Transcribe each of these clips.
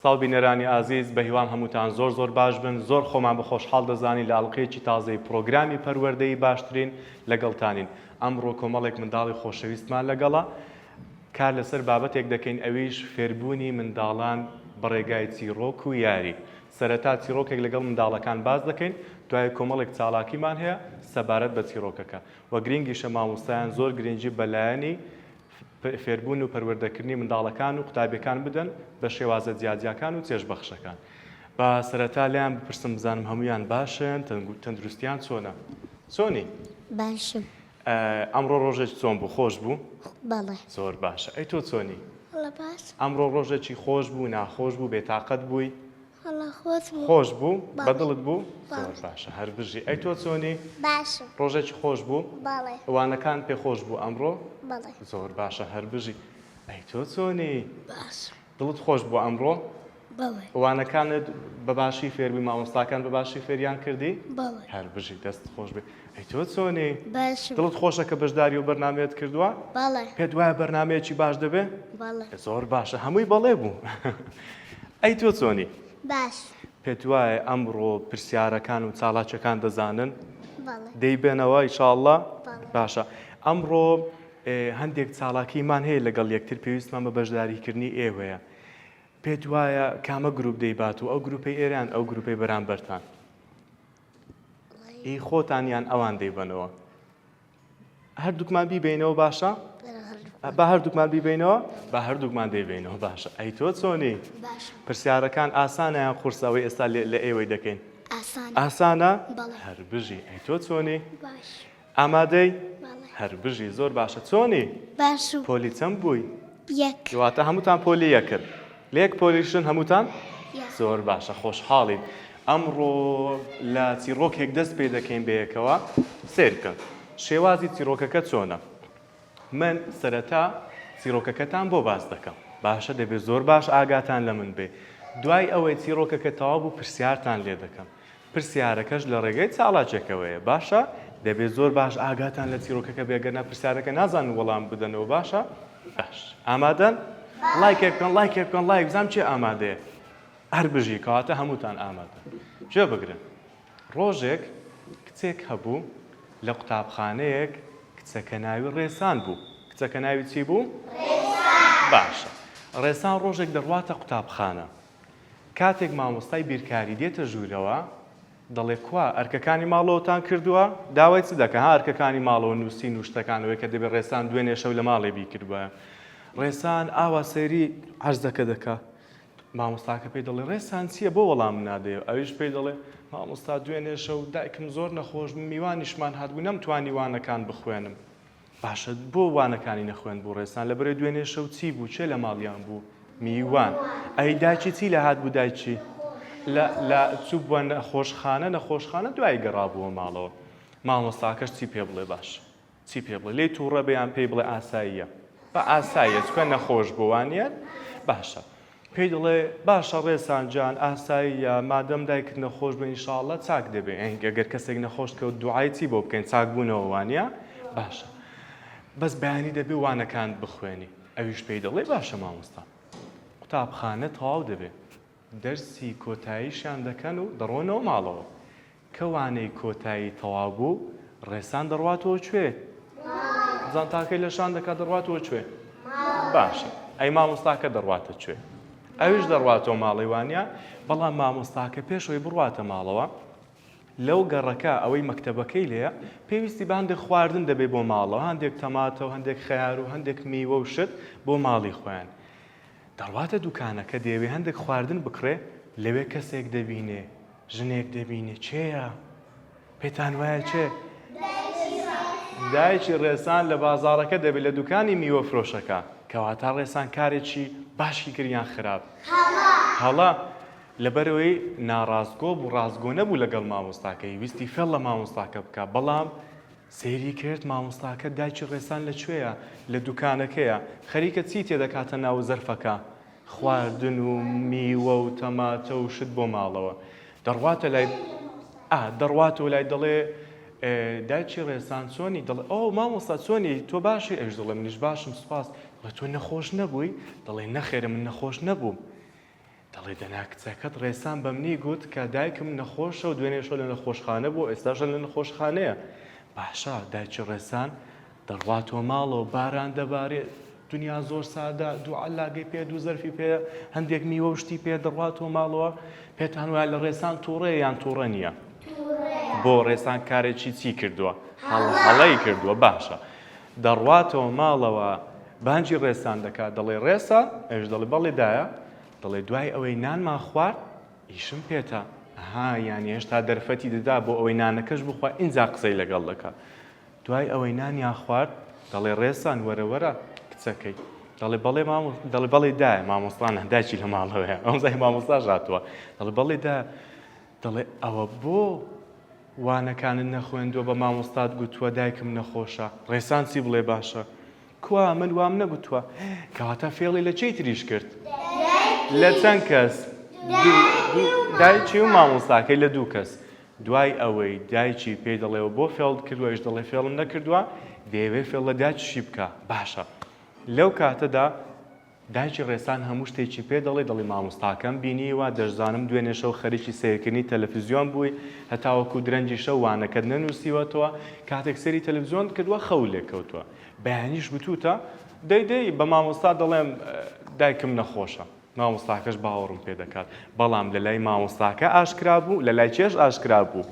سڵاو بینەرانی ئازیز بەهیوام هەمووتان زۆر زۆر باش بن زۆر خۆمان بە خۆشحاڵ دەزانین لە ئەڵقەیەکی تازەی پڕۆگرامی پەروەردەیی باشترین لەگەڵتانین ئەمڕۆ کۆمەڵێک منداڵی خۆشەویستمان لەگەڵە کار لەسەر بابەتێک دەکەین ئەویش فێربوونی منداڵان بە ڕێگای چیڕۆک و یاری سەرەتا چیڕۆکێک لەگەڵ منداڵەکان باس دەکەین دوای کۆمەڵێک چاڵاکیمان هەیە سەبارەت بە چیڕۆکەکە وە گرینگیشە مامۆستایان زۆر گرنگی بە لایەنی فێربوون و پەروەردەکردنی منداڵەکان و قوتابیەکان بدەن بە شێوازە جیاجیاکان و چێژبەخشەکان. با سەرەتا لێیان بپرسم بزانم هەموویان باشن، تەندروستیان چۆنە؟ چۆنی؟ باشم. ئەمڕۆ ڕۆژێکی چۆن بوو؟ خۆش بوو؟ بەڵێ. زۆر باشە. ئەی تۆ چۆنی؟ وەڵا باشم. ئەمڕۆ ڕۆژێکی خۆش بوو، ناخۆش بوو، بێتاقەت بووی؟ وەڵا خۆش بوو. خۆش بوو؟ بەڵێ. بە دڵت بوو؟ بەڵێ. زۆر باشە هەر بژی. ئەی تۆ چۆنی؟ باشم. ڕۆژێکی خۆش بوو؟ بەڵێ. وانەکان پێ خۆش بوو ئەمڕۆ؟ بەڵێ. زۆر باشە هەر بژی. ئەی تۆ چۆنی؟ باشم. دڵت خۆش بوو ئەمڕۆ؟ بەڵێ. وانەکانت بە باشی فێر بووی مامۆستاکان بە باشی فێریان کردی؟ بەڵێ. هەر بژی دەست خۆش بێ. ئەی تۆ چۆنی؟ باشم. دڵت خۆشە کە بەشداری ئەو بەرنامەیەت کردووە؟ بەڵێ. پێت وایە بەرنامەیەکی باش دەبێ؟ بەڵێ. زۆر باشە هەمووی بەڵێ بوو. ئەی تۆ چۆنی؟ باش. پێت وایە ئەمڕۆ پرسیارەکان و چالاکیەکان دەزانن؟ بەڵێ. دەیبەنەوە ئیشاڵڵا؟ بەڵێ. باشە ئەمڕۆ هەندێک چالاکیمان هەیە لەگەڵ یەکتر پێویستمان بە بەشداریکردنی ئێوەیە. پێت وایە کامە گروپ دەیبات و ئەو گروپەی ئێران ئەو گروپەی بەرامبەرتان؟ ئی خۆتان یان ئەوان دەیبەنەوە؟ هەردووکمان بیبینەوە باشە؟ با هەردووکمان بیبینەوە با هەردووکمان دەیبینەوە باشە ئەی تۆ چۆنی پرسیارەکان ئاسانە یان قورسە ئەوەی ئێستا لە ئێوەی دەکەین ئاسانە هەر بژی ئەی تۆ چۆنی ئامادەی هەر بژی زۆر باشە چۆنی پۆلی چەند بووی واتە هەمووتان پۆلی یەکن لە یەک پۆلیشن هەمووتان زۆر باشە خۆشحاڵین ئەمڕۆ لە چیڕۆکێک دەست پێ دەکەین بەیەکەوە سێر بکەن شێوازی چیڕۆکەکە چۆنە من سەرەتا چیڕۆکەکەتان بۆ باس دەکەم باشە دەبێت زۆر باش ئاگاتان لە من بێ دوای ئەوەی چیڕۆکەکە تەواو بوو پرسیارتان لێ دەکەم پرسیارەکەش لە ڕێگەی چاڵاکێکەوەیە باشە دەبێت زۆر باش ئاگاتان لە چیرۆکەکە بێ گەرنا پرسیارەکە نازانن وەڵام بدەنەوە باشە باش ئامادەن لایکێک بکەن لایکێک بکەن لایک بزانم کێ ئامادەیە هەر بژی کەواتە هەمووتان ئامادەن گوێ بگرن ڕۆژێک کچێک هەبوو لە قوتابخانەیەک کچەکە ناوی ڕێسان بوو کچەکە ناوی چی بوو باشە ڕێسان ڕۆژێک دەڕواتە قوتابخانە کاتێک مامۆستای بیرکاری دێتە ژوورەوە دەڵێ کوا ئەرکەکانی ماڵەوەتان کردووە؟ داوای چ دەکا ها ئەرکەکانی ماڵەوە نووسین و شتەکان ئەوەی کە دەبێ ڕێسان دوێنێ شەو لە ماڵێ بیکردبایە. ڕێسان ئاوا سەیری عەرزەکە دەکا. مامۆستاکە پێی دەڵێ ڕێسان چییە بۆ وەڵام نادەیەوە؟ ئەویش پێی دەڵێ مامۆستا دوێنێ شەو دایکم زۆر نەخۆش بوو میوانیشمان هاتبوو نەمتوانی وانەکان بخوێنم. باشە بۆ وانەکانی نەخوێندبوو ڕێسان لەبەرەی دوێنێ شەو چی بوو کێ لە ماڵیان بوو میوان ئەی دایکی چی لە هات بوو دایکی لە لە چوو بووە نەخۆشخانە نەخۆشخانە دوای گەڕابووە ماڵەوە مامۆستاکەش چی پێ بڵێ باش چی پێ بڵێ لێی تووڕە بێ یان پێی بڵێ ئاساییە بە ئاساییە چکە نەخۆش بوو وانە باشە پێی دەڵێ، باشە ڕێسان جان ئاساییە مادەم دایکت نەخۆش بوو ان شاء اللە چاک دەبێ ئەگەر کەسێک نەخۆش کەوت دوعای چی بۆ بکەین چاک بوونەوە وانە باشە بەس بەیانی دەبێ وانەکانت بخوێنی ئەویش پێی دەڵێ باشە مامۆستا قوتابخانە تەواو دەبێ دەرسی کۆتاییشیان دەکەن و دەڕۆنەوە ماڵەوە کە وانەی کۆتایی تەواو بوو، ڕێسان دەڕواتەوە کوێ؟ جانتاکەی لە شان دەکات دەڕواتەوە کوێ؟ باشە ئەی مامۆستاکە دەڕواتە کوێ؟ ئەویش دەڕواتەوە ماڵی وانە، بەڵام مامۆستاکە پێشەوەی بڕواتە ماڵەوە لەو گەڕەکە ئەوەی مەکتەبەکەی لێیە پێویستی بە هەندێک خواردن دەبێت بۆ ماڵەوە هەندێک تەماتە و هەندێک خەیار و هەندێک میوە و شت بۆ ماڵی خۆیان دەڕواتە دوکانەکە دەیەوێ هەندێک خواردن بکڕێ لەوێ کەسێک دەبینێ ژنێک دەبینێ کێیە؟ پێتان وایە کێ؟ دایکی ڕێسان لە بازاڕەکە دەبێت لە دوکانی میوە فرۆشەکە کەواتە ڕێسان کارێکی باشی کرد یان خراپ هەڵە لەبەرەوەی ناڕاستگۆ بوو ڕاستگۆ نەبوو لەگەڵ مامۆستاکەی ویستی فێڵ لە مامۆستاکە بکە بەڵام سەیری کرد مامۆستاکە دایکی ڕێسان لە کوێیە لە دوکانەکەیە خەریکە چی تێدەکاتە ناو زەرفەکە خواردن و میوە و تەماتە و شت بۆ ماڵەوە دەڕواتە لای ئا دەڕواتەوە لای دەڵێ دایکی ڕێسان چۆنی دەڵێ ئەو مامۆستا چۆنی تۆ باشی ئەوش دەڵێ منیش باشم سوپاس دەڵێ تۆ نەخۆش نەبووی دەڵێ نەخێرە من نەخۆش نەبووم. دەڵێ دەنا کچەکەت ڕێسان بەمنی گوت کە دایکم نەخۆشە و دوێنێ شەو لە نەخۆشخانە بوو ئێستاشە لە نەخۆشخانەیە. باشە دایکی ڕێسان دەڕواتەوە ماڵەوە باران دەبارێ دنیا زۆر سادە دوو عەلاگەی پێ دوو زەرفی پێ هەندێک میوە و شتی پێ دەڕواتەوە ماڵەوە پێتان وایە لە ڕێسان تووڕەیە یان تووڕە نییە؟ بۆ ڕێسان کارێکی چی کردووە؟ هەڵەی کردووە باشە دەڕواتەوە ماڵەوە بانگی ڕێسان دەکات دەڵێ ڕێسا ئەویش دەڵێ بەڵێ دایە دەڵێ دوای ئەوەی نانمان خوارد ئیشم پێتە ئەها یانی هێشتا دەرفەتی دەدا بۆ ئەوەی نانەکەش بخوا ئینجا قسەی لەگەڵ دەکا دوای ئەوەی نانیان خوارد دەڵێ ڕێسان وەرە وەرە کچەکەی دەڵێ بەڵێ مامۆ دەڵێ بەڵێ دایە مامۆستا نا دایکی لە ماڵەوەیە ئەوزای مامۆستاش هاتووە دەڵێ بەڵێ دایە دەڵێ ئەوە بۆ وانەکانت نەخوێندووە بە مامۆستات گوتووە دایکم نەخۆشە ڕێسان چی بڵێ باشە کوا من وام نەگوتووە کەواتە فێڵی لە چێی تریش کرد لە چەند کەس دایکی و مامۆستاکەی لە دوو کەس دوای ئەوەی دایکی پێی دەڵێەوە بۆ فێڵت کردووە ئیش دەڵێ فێڵم نەکردووە دەیەوێ فێڵ لە دایکیشی بکە باشە لەو کاتەدا دایکی ڕێسان هەموو شتێکی پێ دەڵێ، دەڵێ مامۆستاکەم بینیوە، دەشزانم دوێنێ شەو خەریکی سەیرکردنی تەلەفزیۆن بووی، هەتاوەکو درەنگی شەو وانەکەت نەنووسیوەتەوە، کاتێک سەیری تەلەفزیۆنت کردووە خەوت لێ کەوتووە. بەیانیش گوتووتە، دەی دەی بە مامۆستا دەڵێم دایکم نەخۆشە. مامۆستاکەش باوەڕم پێ دەکات. بەڵام لە لای مامۆستاکە ئاشکرا بوو، لە لای کێش ئاشکرا بوو؟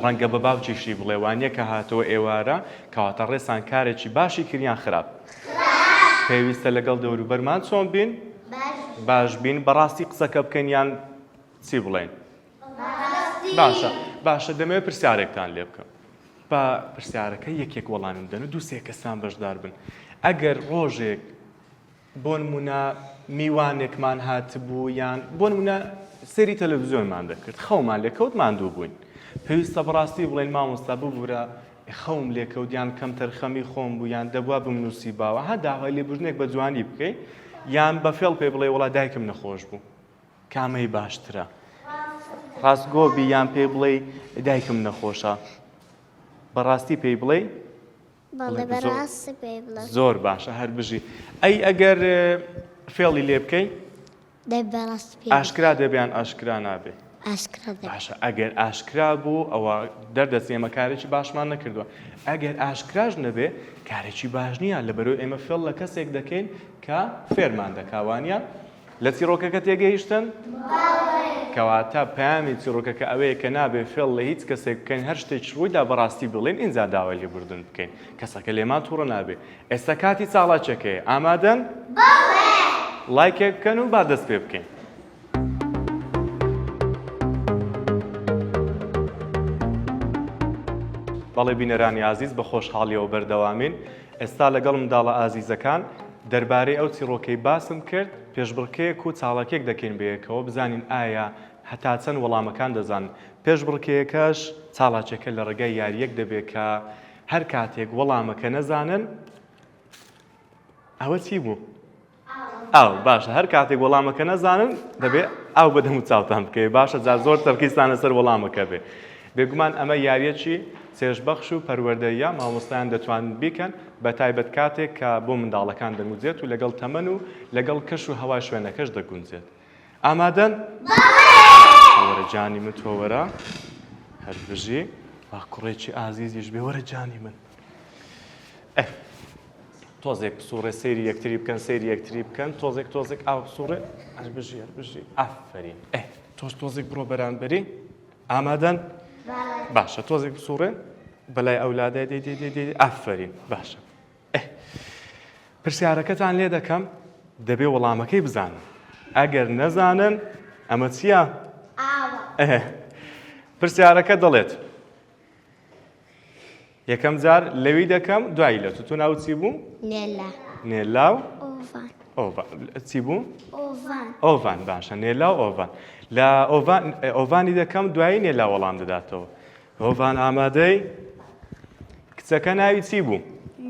ڕەنگە بە باوکیشی بڵێ، وانییە کە هاتەوە ئێوارە، کەواتە ڕێسان کارێکی باشی کرد یان خراپ؟ پێویستە لەگەڵ دەوروبەرمان چۆن بین؟ باش بین بەڕاستی قسەکە بکەین یان چی بڵێین؟ باشە باشە دەمەوێت پرسیارێکتان لێ بکەم با پرسیارەکە یەکێک وەڵامیم بدەن و دوو سێ کەسان بەشدار بن ئەگەر ڕۆژێک بۆ نمونە میوانێکمان هاتبوو یان بۆ نمونە سەیری تەلەڤزیۆنمان دەکرد خەومان لێکەوت ماندوو بووین پێویستە بەڕاستی بڵێن مامۆستا ببورە خەوم لێکەوت یان کەمتەرخەمی خۆم بوو یان دەبوا بمنووسیباوە ها داوای لێبوردنێک بە جوانی بکەی یان بە فێڵ پێ بڵێ وڵا دایکم نەخۆش بوو کامەی باشترە ڕاستگۆ بی یان پێی بڵێ دایکم نەخۆشە بەڕاستی پێی بڵێ بەڵێ بەڕاستی پێی بڵێ زۆر باشە هەر بژی ئەی ئەگەر فێڵی لێ بکەی دەی بەڕاستی پێی ئاشکرا دەبێ یان ئاشکرا نابێ؟ ئاشکرا دەبێ. باشە ئەگەر ئاشکرا بوو ئەوە دەردەچێ ئێمە کارێکی باشمان نەکردووە ئەگەر ئاشکراش نەبێ کارێکی باش نییە لەبەرەوەی ئێمە فێڵ لە کەسێک دەکەین کە فێرمان دەکا وانە لە چیڕۆکەکە تێگەیشتن؟ کەواتە پەیامی چیڕۆکەکە ئەوەیە کە نابێ فێڵ لە هیچ کەسێک بکەین هەر شتێکی ڕوویدا بەڕاستی بڵێن ئینجا داوای لێبوردن بکەین کەسەکە لێمان توڕە نابێ ئێستا کاتی چاڵاکیەکەیە ئامادەن؟ بەڵێ. ڵایکێک بکەن و با دەست پێ بکەین. بەڵێ بینەرانی ئازیز بە خۆشحاڵیەوە بەردەوامین ئێستا لەگەڵ منداڵە ئازیزەکان دەربارەی ئەو چیڕۆکەی باسم کرد پێشبڕکێیەک و چاڵاکیەک دەکەین بەیەکەوە بزانین ئایا هەتا چەند وەڵامەکان دەزانن پێشبڕکێیەکەش چاڵاکیەکە لە ڕێگای یاریەک دەبێت کە هەر کاتێک وەڵامەکە نەزانن ئەوە چی بوو؟ ئاو باشە هەر کاتێک وەڵامەکە نەزانن دەبێ ئاو بە دەم و چاوتان بکەوێ باشە جا زۆر تەرکیزتان لەسەر وەڵامەکە بێ بێگومان ئەمە یاریەکی چێژبەخش و پەروەردەیە مامۆستایان دەتوانن بیکەن بە تایبەت کاتێک کە بۆ منداڵەکان دەگونجێت و لەگەڵ تەمەن و لەگەڵ کەش و هەوای شوێنەکەش دەگونجێت ئامادەن؟ وەرە جانی من تۆ وەرە هەر بژی وا کوڕێکی ئازیزیش بێ وەرە جانی من ئە تۆزێک بسوڕێ سەیری یەکتری بکەن سەیری یەکتری بکەن تۆزێک تۆزێک ئاو بسوڕێ هەر بژی هەر بژی ئافەرین ئێ تۆش تۆزێک بڕۆ بەرانبەری ئامادەن باشە تۆزێک بسوڕێ بەلای ئەولادای دەی دەی دەی دەی ئافەرین باشە ئێ پرسیارەکەتان لێ دەکەم دەبێ وەڵامەکەی بزانن ئەگەر نەزانن ئەمە چییە؟ ئێ پرسیارەکە دەڵێت یەکەم جار لەوی دەکەم دوایی لە تو تۆ ناوت چی بوو؟ نێلا نێلا و ئۆڤان ئۆڤان چی بوو؟ ئۆڤان ئۆڤان باشە نێلا و ئۆڤان لە ئۆڤان ئۆڤانی دەکەم دوایی نێلا وەڵام دەداتەوە ئۆڤان ئامادەی کچەکە ناوی چی بوو؟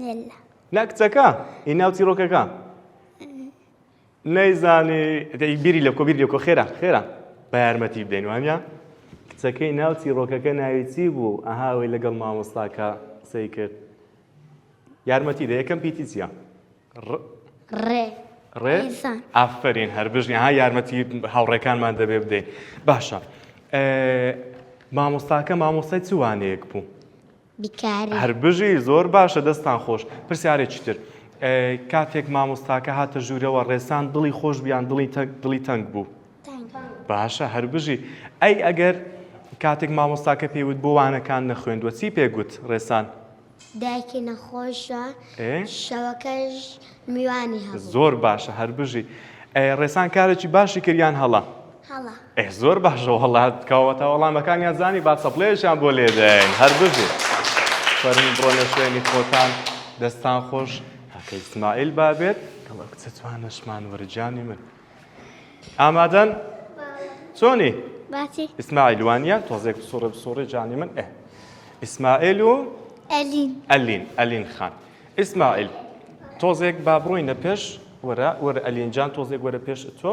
نێلا نا کچەکە ئی ناو چیرۆکەکە نەیزانی دەی بیری لە کۆ بیری لە کۆ خێرا خێرا بە یارمەتی بدەین وانە کچەکەی ناو چیڕۆکەکە ناوی چی بوو ئەها ئەوەی لەگەڵ مامۆستاکە قسەی کرد یارمەتی دە یەکەم پیتی چییە؟ ڕ ڕێ. ڕێ ئافرین هەر بژین ها یارمەتی هاوڕێکانمان دەبێ بدەین باشە مامۆستاکە مامۆستای چ وانەیەک بوو؟ بیکاری. هەر بژی زۆر باشە دەستان خۆش پرسیارێکی تر کاتێک مامۆستاکە هاتە ژوورەوە ڕێسان دڵی خۆش بیان دڵی تەنگ دڵی تەنگ بوو باشە هەر بژی ئەی ئەگەر کاتێک مامۆستاکە پێیوت بۆ وانەکان نەخوێندووە چی پێگوت ڕێسان؟ دایکی نەخۆشە شەوەکەش میوانی هەبوو. زۆر باشە هەر بژی. ڕێسان کارێکی باشی کرد یان هەڵە؟ هەڵە. ئێ زۆر باشە وەڵا کەواتە وەڵامەکانیان زانی با چەپڵەیەکیان بۆ لێدەین هەر بژی. فەرموو بڕۆنە شوێنی خۆتان دەستان خۆش کاکە ئیسماعیل با بێت گەڵ ئەو کچە جوانەشمان وەرە گیانی من. ئامادەن؟ چۆنی؟ باسی. ئیسماعیل وانە تۆزێک بسوڕێ بسوڕێ جانی من ئێ ئیسماعیل و ئەلین ئەلین ئەلین خان ئیسماعیل تۆزێک با بڕۆینە پێش وەرە وەرە ئەلین جان تۆزێک وەرە پێش تۆ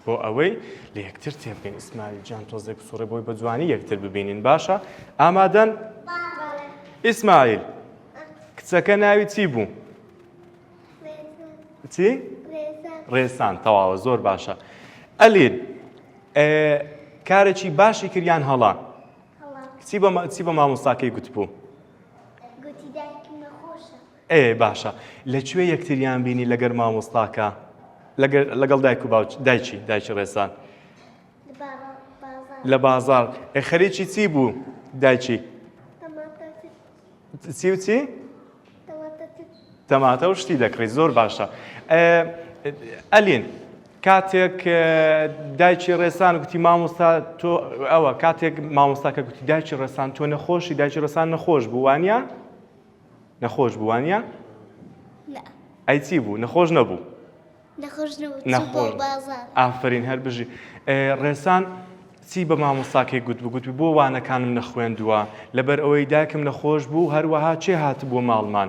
بۆ ئەوەی لە یەکتر تێبگەین ئیسماعیل جان تۆزێک بسوڕێ بۆی بە جوانی یەکتر ببینین باشە ئامادەن ئیسماعیل کچەکە ناوی چی بوو؟ چی؟ ڕێسان تەواوە زۆر باشە ئەلین کارێکی باشی کردیان هەڵا چی بە چی بە مامۆستاکەی گوتبوو ئێ باشە لەکوێ یەکتریان بینی لەگەر مامۆستاکە لەگەڵ دایک و باوک دایکی دایکی ڕێسان لە بازار خەریکی چی بوو دایکی چی و چی؟ تەماتە و شتی دەکڕی زۆر باشە ئەلین کاتێک دایکی ڕێسان گوتی مامۆستا تۆ ئەوە کاتێک مامۆستاکە گوتی دایکی ڕێسان تۆ نەخۆشی دایکی ڕێسان نەخۆش بوو وانە نەخۆش بوو وانە ئەی چی بوو نەخۆش نەبوو نەخۆش نەبوو چوو بۆ بازاڕ. ئافەرین هەر بژی. ڕێسان چی بە مامۆستاکەی گوتبوو؟ گوتبوو بۆ وانەکانم نەخوێندووە؟ لەبەر ئەوەی دایکم نەخۆش بوو، هەروەها کێ هاتبووە ماڵمان؟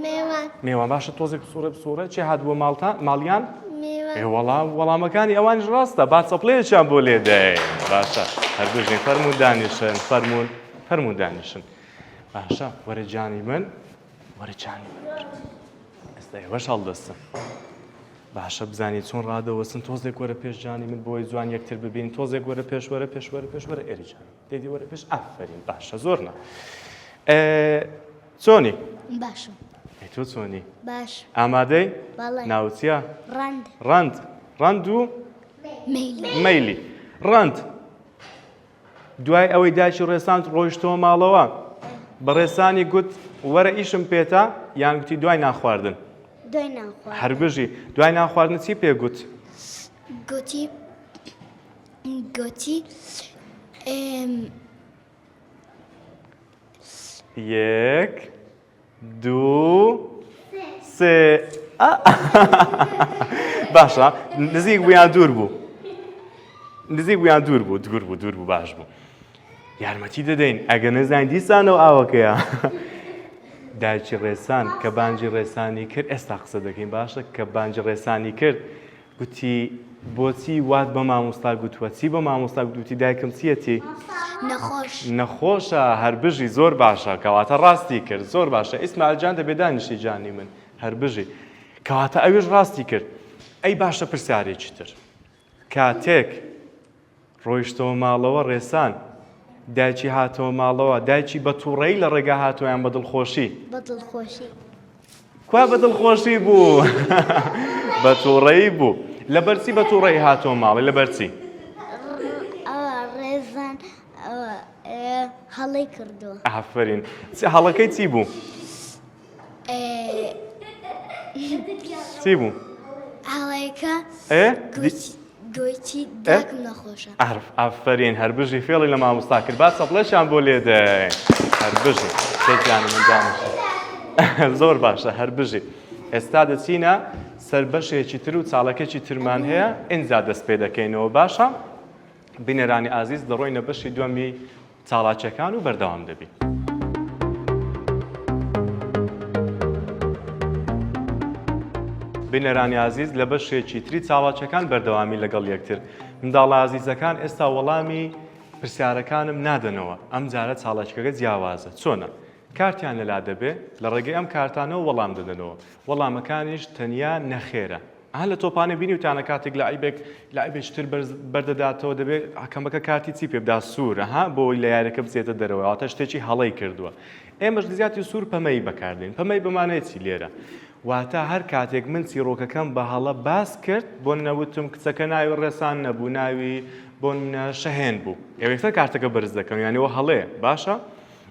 مێوان. مێوان باشە تۆزێک بسوڕێ بسوڕێ کێ هاتبووە ماڵتان ماڵیان؟ مێوان. ئێ وەڵام وەڵامەکانی ئەوانیش ڕاستە با چەپڵەیەکیان بۆ لێدەین باشە هەر بژین فەرموون دانیشن فەرموون فەرموون دانیشن باشە وەرە گیانی من وەرە گیانی من ئێستا ئێوەش هەڵدەستن باشە بزانین چۆن ڕادەوەستن تۆزێک وەرە پێش جانی من بۆی جوان یەکتر ببین تۆزێک وەرە پێش وەرە پێش وەرە پێش وەرە ئێری جان دێدی وەرە پێش ئافرین باشە زۆر نا چۆنی باشم ئەی تۆ چۆنی باش ئامادەی بەڵێ ناوچە ڕەند ڕەند ڕەند و مەیلی مەیلی ڕەند دوای ئەوەی دایکی ڕێسان ڕۆیشتەوە ماڵەوە بە ڕێسانی گوت وەرە ئیشم پێتە یان گوتی دوای نان خواردن؟ دوای نان خواردن. هەر بژی. دوای نان خواردن چی پێ گوت؟ گوتی گوتی ئێم. یەک دوو سێ باشە نزیک بوو یان دوور بوو نزیک بوو یان دوور بوو دوور بوو دوور بوو باش بوو یارمەتی دەدەین ئەگەر نەزانین دیسانەوە ئاوەکەیە دایکی ڕێسان کە بانگی ڕێسانی کرد ئێستا قسە دەکەین باشە کە بانگی ڕێسانی کرد گوتی بۆچی وات بە مامۆستا گوتووە؟ چی بە مامۆستا گوت؟ وتی دایکم چیەتی؟ نەخۆش. نەخۆشە هەر بژی زۆر باشە کەواتە ڕاستی کرد زۆر باشە ئیسماعیل جان دەبێ دانیشی جانی من هەر بژی کەواتە ئەویش ڕاستی کرد ئەی باشە پرسیارێکی تر کاتێک ڕۆیشتەوە ماڵەوە ڕێسان دایکی هاتەوە ماڵەوە دایکی بە تووڕەیی لە ڕێگا هاتەوە یان بە دڵخۆشی؟ بە دڵخۆشی. کوا بە دڵخۆشی بوو؟ بە تووڕەیی بوو. لەبەر چی بە تووڕەیی هاتەوە ماڵێ لەبەر چی؟ ئەوە ڕێزان هەڵەی کردووە. ئافەرین. هەڵەکەی چی بوو؟ چی بوو؟ هەڵەیەکە گوتی داکم نەخۆشە. ئافەرین هەر بژی فێڵی لە مامۆستا کرد با چەپڵەشیان بۆ لێدەین هەر بژی سێکیان من دانیشن زۆر باشە هەر بژی ئێستا دەچینە سەر بەشێکی تر و چاڵەکێکی ترمان هەیە ئینجا دەست پێ دەکەینەوە باشە بینەرانی ئازیز دەڕۆینە بەشی دووەمی چاڵاکیەکان و بەردەوام دەبین. بینەرانی ئازیز لە بەشێکی تری چاڵاکیەکان بەردەوامی لەگەڵ یەکتر. منداڵە ئازیزەکان ئێستا وەڵامی پرسیارەکانم نادەنەوە، ئەم جارە چاڵاکیەکە جیاوازە. چۆنە؟ کارتیان لەلا دەبێ، لە ڕێگەی ئەم کارتانەوە وەڵام دەدەنەوە. وەڵامەکانیش تەنیا نەخێرە. ئەها لە تۆپانێ بینیوتانە کاتێک لەعیبێک لەعیبێکی تر بەرز بەردەداتەوە دەبێت حەکەمەکە کارتی چی پێ بدا سوور ئەها بۆ ئەوەی لە یاریەکە بچێتە دەرەوە واتە شتێکی هەڵەی کردووە ئێمەش لە جیاتی سوور پەمەیی بەکاردێن پەمەی بەمانای چی لێرە واتە هەر کاتێک من چیڕۆکەکەم بە هەڵە باس کرد بۆ نەوتم کچەکە ناوی ڕێسان نەبوو ناوی بۆ منە شەهێن بوو ئێوە یەکسەر کارتەکە بەرز دەکەن یانی وە هەڵەیە باشە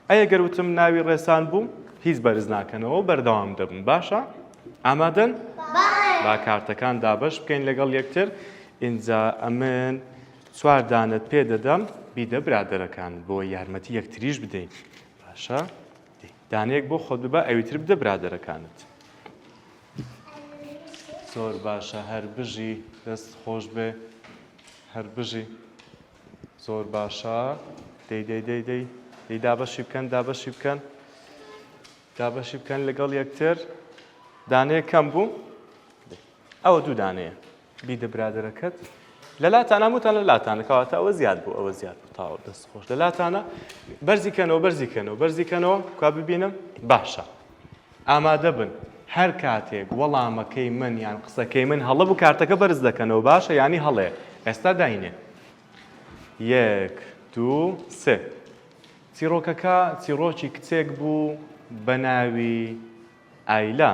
ئەی گەر وتم ناوی ڕێسان بوو هیچ بەرز ناکەنەوە بەردەوام دەبم باشە ئامادەن؟ با کارتەکان دابەش بکەین لەگەڵ یەکتر ئینجا ئەمن چوار دانەت پێ دەدەم بیدە برادەرەکان بۆ یارمەتی یەکتریش بدەین باشە دانەیەک بۆ خۆت ببە ئەویتر بدە برادەرەکانت زۆر باشە هەر بژی دەست خۆش بێ هەر بژی زۆر باشە دەی دەی دەی دەی دەی دابەشی بکەن دابەشی بکەن دابەشی بکەن لەگەڵ یەکتر دانەیە کەم بوو ئەوە دوو دانەیە بیدە برادەرەکەت لە لاتانە هەمووتان لە لاتانە کەواتە ئەوە زیاد بوو ئەوە زیاد بوو تاوە دەست خۆش لە لاتانە بەرزی کەنەوە بەرزی کەنەوە بەرزی کەنەوە کوا ببینم باشە ئامادە بن هەر کاتێک وەڵامەکەی من یان قسەکەی من هەڵە بوو کارتەکە بەرز دەکەنەوە باشە یانی هەڵەیە ئێستا داینێ یەک دوو سێ چیڕۆکەکە چیڕۆکی کچێک بوو بە ناوی ئایلا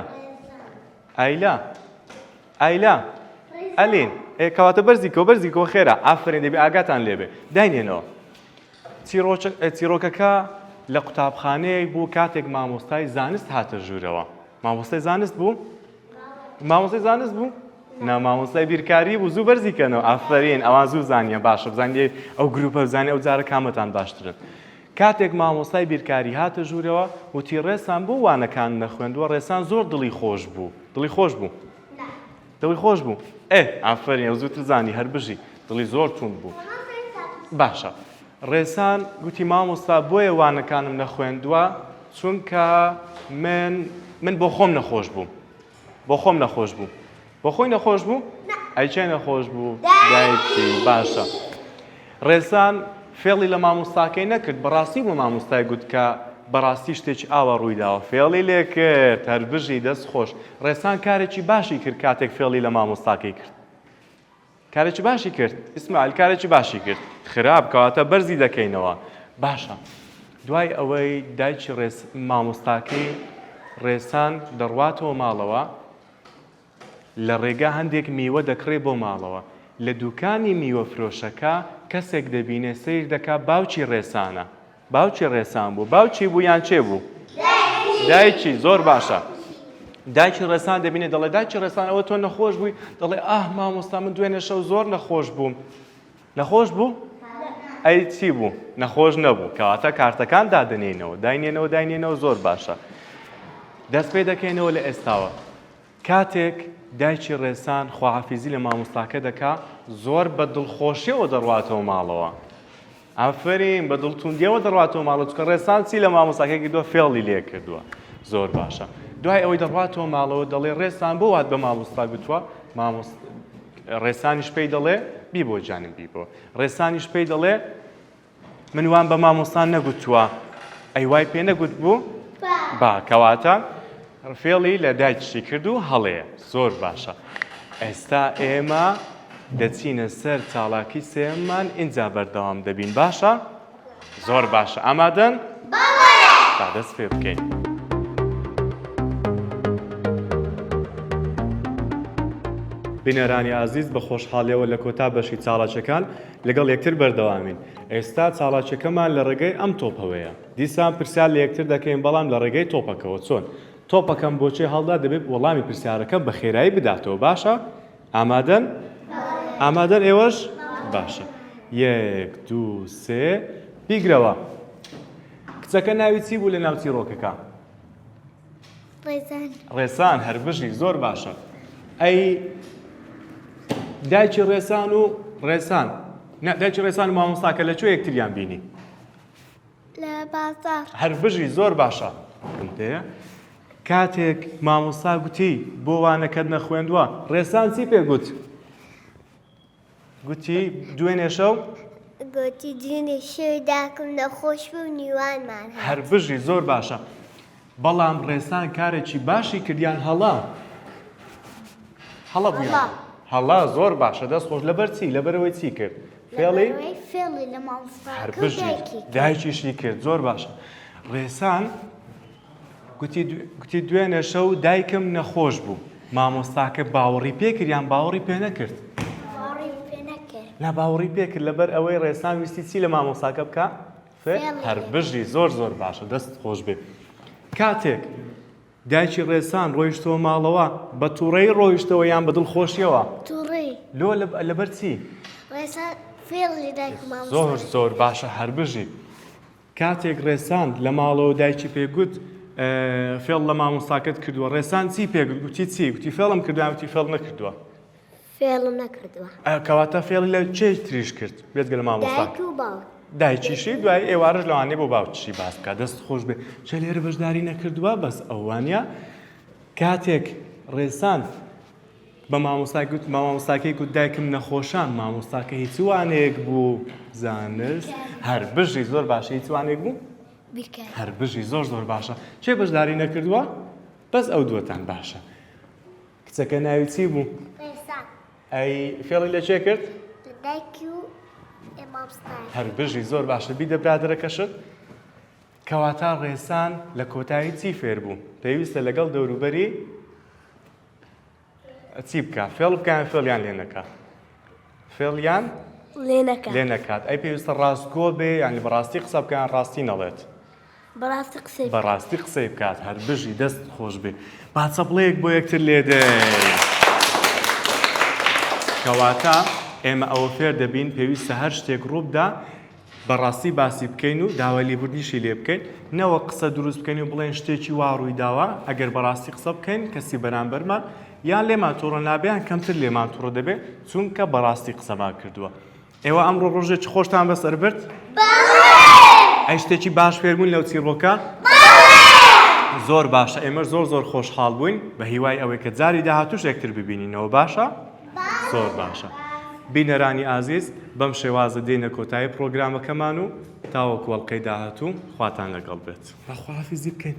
ئایلا ئایلا ئەلین ئێ کەواتە بەرزی کەوە بەرزی کەوە خێرا ئافرین دەبی ئاگاتان لێبێ داینێنەوە چیڕۆکەکە لە قوتابخانەیەک بوو کاتێک مامۆستای زانست هاتە ژوورەوە مامۆستای زانست بوو مامۆستای زانست بوو نا مامۆستای بیرکاری بوو زوو بەرزی کەنەوە ئافرین ئەوان زوو زانیە باشە بزانانی ئەو گروپە بزانانی ئەو جارە کامەتان باشترن کاتێک مامۆستای بیرکاری هاتە ژوورەوە وتی ڕێسان بۆ وانەکان نەخوێندووە ڕێسان زۆر دڵی خۆش بوو دڵی خۆش بوو دڵی خۆش بوو ئێ ئافرین ئەو زووتر زانی هەر بژی دڵی زۆر توند بوو باشە ڕێسان گوتی مامۆستا بۆیە وانەکانم نەخوێندووە چونکە من من بۆ خۆم نەخۆش بووم بۆ خۆم نەخۆش بوو بۆ خۆی نەخۆش بوو ئەی کێ نەخۆش بوو دایکی باشە ڕێسان فێڵی لە مامۆستاکەی نەکرد بەڕاستی بۆ مامۆستای گوت کە بەڕاستی شتێکی ئاوا ڕوویداوە فێڵی لێکرد هەر بژی دەست خۆش ڕێسان کارێکی باشی کرد کاتێک فێڵی لە مامۆستاکەی کرد کارێکی باشی کرد ئیسماعیل کارێکی باشی کرد خراپ کەواتە بەرزی دەکەینەوە باشە دوای ئەوەی دایکی ڕێس مامۆستاکەی ڕێسان دەڕواتەوە ماڵەوە لە ڕێگا هەندێک میوە دەکڕێ بۆ ماڵەوە لە دوکانی میوە فرۆشەکە کەسێک دەبینێ سیر دەکا باوکی ڕێسانە باوکی ڕێسان بوو باوکی بوو یان چێ بوو دایکی زۆر باشە دایکی ڕێسان دەبینێ دەڵێ دایکی ڕێسان ئەوە تۆ نەخۆش بووی دەڵێ ئاه مامۆستا من دوێنێ شەو زۆر نەخۆش بووم نەخۆش بوو ئەی چی بوو نەخۆش نەبوو کەواتە کارتەکان دادەنێینەوە داینێنەوە داینێنەوە زۆر باشە دەست پێ دەکەینەوە لە ئێستاوە کاتێک دایکی ڕێسان خواحافیزی لە مامۆستاکە دەکا زۆر بە دڵخۆشیەوە دەڕواتەوە ماڵەوە ئافەرین بە دڵتوندیەوە دەڕواتەوە ماڵەوە چونکە ڕێسان چی لە مامۆستاکەی کردووە فێڵی لێ کردووە زۆر باشە دوای ئەوەی دەڕواتەوە ماڵەوە دەڵێ ڕێسان بۆ وات بە مامۆستا گوتووە مامۆست ڕێسانیش پێی دەڵێ بیبۆ جانم بیبۆ ڕێسانیش پێی دەڵێ من وام بە مامۆستا نەگوتووە ئەی وای پێ نەگوت بوو با کەواتە فێڵی لە دایکیشی کرد و هەڵەیە زۆر باشە ئێستا ئێمە دەچینە سەر چاڵاکی سێمان ئینجا بەردەوام دەبین باشە زۆر باشە ئامادەن با دەست پێ بکەین. بینەرانی ئازیز بە خۆشحاڵیەوە لە کۆتا بەشی چاڵاکیەکان لەگەڵ یەکتر بەردەوامین ئێستا چاڵاکیەکەمان لە ڕێگەی ئەم تۆپەوەیە دیسان پرسیار لە یەکتر دەکەین بەڵام لە ڕێگەی تۆپەکەوە چۆن تۆپەکەم بۆ چێ هەڵدا دەبێت وەڵامی پرسیارەکە بە خێرایی بداتەوە باشە ئامادەن ئامادەن ئێوەش باشە یەک دوو سێ بیگرەوە کچەکە ناوی چی بوو لە ناو چیرۆکەکە ڕێزان ڕێسان هەر بژی زۆر باشە ئەی دایکی ڕێسان و ڕێسان دایکی ڕێسان و مامۆستاکە لە کوێ یەکتریان بینی لە بازاڕ. هەر بژی زۆر باشە. کاتێک مامۆستا گوتی بۆ وانەکەت نەخوێندووە ڕێسان چی پێ گوت؟ گوتی دوێنێ شەو گوتی دوێنێ شەو داکم نەخۆش بوو میوانمان هات. هەر بژی زۆر باشە بەڵام ڕێسان کارێکی باشی کرد یان هەڵە؟ هەڵە بوو یان هەڵە؟ زۆر باشە دەست خۆش لەبەر چی؟ لەبەرەوەی چی کرد؟ فێڵی فێڵی لە مامۆستاکە و دایکی کرد. دایکیشی کرد زۆر باشە. ڕێسان گوتی گوتی دوێنێ شەو دایکم نەخۆش بوو. مامۆستاکە باوەڕی پێ کرد یان باوەڕی پێ نەکرد؟ باوەڕی پێ نەکرد. نا باوەڕی پێ کرد لەبەر ئەوەی ڕێسان ویستی چی لە مامۆستاکە بکا؟ فێ هەر بژی زۆر زۆر باشە دەست خۆش بێ. کاتێک دایکی ڕێسان ڕۆیشتەوە ماڵەوە بە توڕەیی ڕۆیشتەوە یان بە دڵخۆشیەوە؟ توڕەیی. لۆ لەبەر چی؟ ڕێسان فێڵی دایک و مامۆستا زۆر زۆر باشە هەر بژی. کاتێک ڕێسان لە ماڵەوە دایکی پێ گوت فێڵ لە مامۆستاکەت کردووە ڕێسان چی پێ گوت گوتی چی گوتی فێڵم کردووە یان گوتی فێڵ نەکردووە؟ فێڵم نەکردووە. کەواتە فێڵی لە کێ تریش کرد بێجگە لە مامۆستا؟ دایک و باوک. دایکیشی دوای ئێوارەش لەوانەیە بۆ باوکیشی باس بکات دەست خۆش بێ چە لێرە بەشداری نەکردووە بەس ئەوانە کاتێک ڕێسان بە مامۆستای گوت بە مامۆستاکەی گوت دایکم نەخۆشە مامۆستاکە هیچ وانەیەک بوو زانست هەر بژی زۆر باشە هیچ وانەیەک بوو هەر بژی زۆر زۆر باشە چێ بەشداری نەکردووە بەس ئەو دووەتان باشە کچەکە ناوی چی بوو؟ ڕێسان. ئەی فێڵی لە کێ کرد؟ لە دایکی و مامۆستایەک. هەر بژی زۆر باشە بیدە برادەرەکەشت. کەواتە ڕێسان لە کۆتایی چی فێر بوو؟ پێویستە لەگەڵ دەوروبەری چی بکا؟ فێڵ بکا یان فێڵیان لێ نەکا؟ فێڵیان لێ نەکات. لێ نەکات. ئەی پێویستە ڕاستگۆ بێ یانی بەڕاستی قسە بکا یان ڕاستی نەڵێت؟ بەڕاستی قسەی بکات. بەڕاستی قسەی بکات هەر بژی دەست خۆش بێ با چەپڵەیەک بۆ یەکتر لێدەین. کەواتە ئێمە ئەوە فێر دەبین پێویستە هەر شتێک ڕووبدا بەڕاستی باسی بکەین و داوای لێبوردنیشی لێ بکەین نەوەک قسە دروست بکەین و بڵێن شتێکی وا ڕووی داوە ئەگەر بەڕاستی قسە بکەین کەسی بەرامبەرمان یان لێمان توڕە نابێ یان کەمتر لێمان توڕە دەبێ چونکە بەڕاستی قسەمان کردووە. ئێوە ئەمڕۆ ڕۆژێکی خۆشتان بەسەر برد؟ بەڵێ! ئەی شتێکی باش فێربوون لەو چیڕۆکە؟ بەڵێ! زۆر باشە ئێمەش زۆر زۆر خۆشحاڵ بووین بە هیوای ئەوەی کە جاری داهاتووش یەکتر ببینینەوە باشە؟ زۆر باشە بینەرانی ئازیز بەم شێوازە دێینە کۆتایی پڕۆگرامەکەمان و تاوەکو ئەڵقەی داهاتوو خواتان لەگەڵ بێت. با خواحافیزی بکەین.